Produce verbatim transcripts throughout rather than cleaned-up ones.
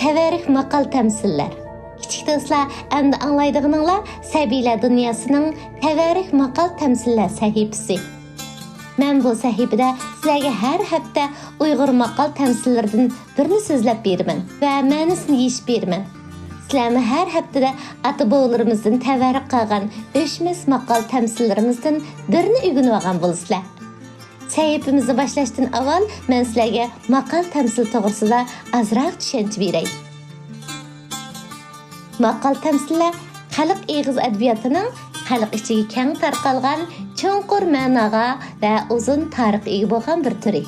تەۋەررۈك ماقال-تەمسىللەر. كىچىك دوستلار، ئەمدى ئاڭلايدىغىنىڭلار سەبىيلەر دۇنياسىنىڭ تەۋەررۈك ماقال-تەمسىللەر سەھىپىسى. مەن بۇ سەھىپىدە سىلەرگە ھەر ھەپتە ئۇيغۇر ماقال-تەمسىللىرىدىن بىرنى سۆزلەپ بېرىمەن ۋە مەنىسىنى يېشىپ بېرىمەن. سىلەرمۇ ھەر ھەپتىدە ئاتا-بوۋىلىرىمىزدىن تەۋەررۈك قالغان ئۆچمەس ماقال-تەمسىللىرىمىزدىن بىرنى ئۆگىنىۋالغان بولىسىلەر. سەھىپىمىزنى باشلاشتىن ئاۋۋال مەن سىلەرگە ماقال-تەمسىل توغرىسىدا ئازراق چۈشەنچە بېرەي. ماقال-تەمسىللەر خەلق ئېغىز ئەدەبىياتىنىڭ خەلق ئىچىگە كەڭ تارقالغان، چوڭقۇر مەناغا ۋە ئۇزۇن تارىخقا ئىگە بولغان بىر تۈرى.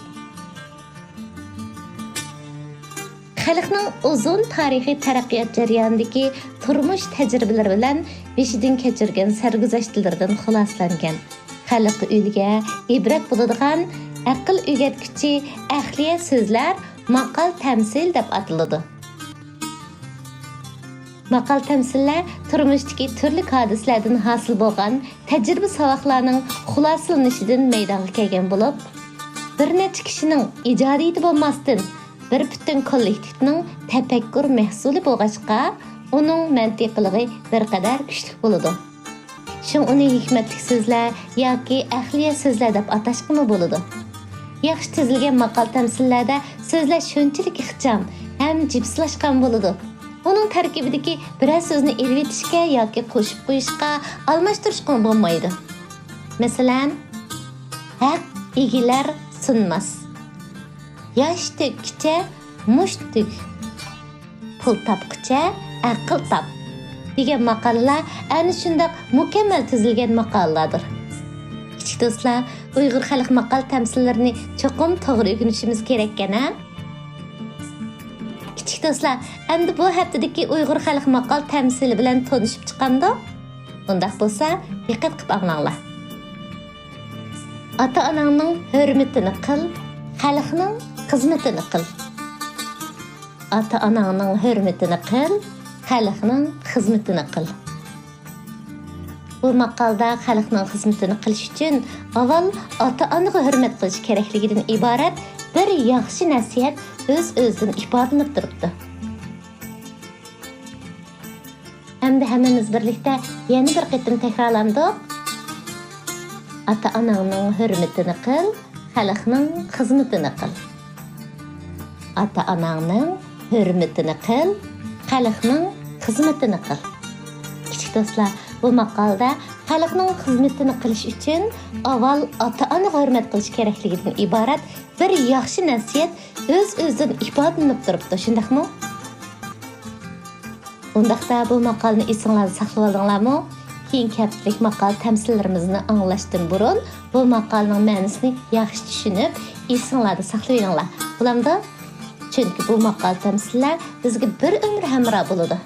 خەلقنىڭ ئۇزۇن تارىخىي تەرەققىيات جەريانىدىكى تۇرمۇش تەجرىبىلىرى بىلەن بېشىدىن كەچۈرگەن سەرگۈزەشتلىرىدىن خۇلاسىلەنگەن، خەلققە ئۈلگە، ئىبرەت بولىدىغان، ئەقىل ئۆگەتكۈچى ئەقلىيە سۆزلەر ماقال-تەمسىل دەپ ئاتىلىدۇ. ماقال-تەمسىللەر تۇرمۇشتىكى تۈرلۈك ھادىسىلەردىن ھاسىل بولغان تەجرىبە-ساۋاقلارنىڭ خۇلاسىلىنىشىدىن مەيدانغا كەلگەن بولۇپ، بىر نەچچە كىشىنىڭ ئىجادىيىتى بولماستىن، بىر پۈتۈن كوللېكتىپنىڭ تەپەككۇر مەھسۇلى بولغاچقا، ئۇنىڭ مەنتىقىلىقى بىر قەدەر كۈچلۈك بولىدۇ. شۇڭا ئۇنى ھېكمەتلىك سۆزلەر ياكى ئەقلىيە سۆزلەر دەپ ئاتاشقىمۇ بولىدۇ. ياخشى تۈزۈلگەن ماقال-تەمسىللەردە سۆزلەر شۇنچىلىك ئىخچام ھەم جىپسىلاشقان بولىدۇ. ئۇنىڭ تەركىبىدىكى بىرەر سۆزنى ئېلىۋېتىشكە ياكى قوشۇپ قويۇشقا، ئالماشتۇرۇشقىمۇ بولمايدۇ. مەسىلەن، ھەق ئېگىلەر سۇنماس. ياش تۆككىچە مۇشت تۈگ. پۇل تاپقىچە ئەقىل تاپ دېگەن ماقالىلەر ئەنە شۇنداق مۇكەممەل تۈزۈلگەن ماقالىلاردۇر. كىچىك دوستلار، ئۇيغۇر خەلق ماقال تەمسىللىرىنى چوقۇم توغرا ئۆگىنىشىمىز كېرەككەن، ھە؟ كىچىك دوستلار، ئەمدى بۇ ھەپتىدىكى ئۇيغۇر خەلق ماقال تەمسىلى بىلەن تونۇشۇپ چىقامدۇق؟ ئۇنداق بولسا، دىققەت قىلىپ ئاڭلاڭلار. ئاتا-ئاناڭنىڭ ھۆرمىتىنى قىل، خەلقنىڭ خىزمىتىنى قىل. ئاتا-ئاناڭنىڭ ھۆرمىتىنى قىل، خەلقنىڭ خىزمىتىنى قىل. بۇ ماقالىدا خەلقنىڭ خىزمىتىنى قىلىش ئۈچۈن ئاۋۋال ئاتا-ئانىغا ھۆرمەت قىلىش كېرەكلىكىدىن ئىبارەت بىر ياخشى نەسىھەت ئۆز-ئۆزىدىن ئىپادىلىنىپ تۇرۇپتۇ. ئەمدى ھەممىمىز بىرلىكتە يەنە بىر قېتىم تەكرارلامدۇق؟ ئاتا-ئاناڭنىڭ ھۆرمىتىنى قىل، خەلقنىڭ خىزمىتىنى قىل. ئاتا-ئاناڭنىڭ ھۆرمىتىنى قىل، خەلقنىڭ خىزمىتىنى قىل. كىچىك دوستلار، بۇ ماقالىدە خەلقنىڭ خىزمىتىنى قىلىش ئۈچۈن ئاۋۋال ئاتا-ئانىغا ھۆرمەت قىلىش كېرەكلىكىدىن ئىبارەت بىر ياخشى نەسىھەت ئۆز-ئۆزىدىن ئىپادىلىنىپ تۇرۇپتۇ، شۇنداقمۇ؟ ئۇنداقتا بۇ ماقالىنى ئېسىڭلاردا ساقلىۋالدىڭلارمۇ؟ كېيىنكى ھەپتىلىك ماقالە تەمسىللىرىمىزنى ئاڭلاشتىن بۇرۇن بۇ ماقالىنىڭ مەنىسىنى ياخشى چۈشىنىپ، ئېسىڭلاردا ساقلىۋېلىڭلار. بولامدۇ؟ چۈنكى بۇ ماقالە تەمسىللەر بىزگە بىر ئۆمۈر ھەمراھ بولىدۇ.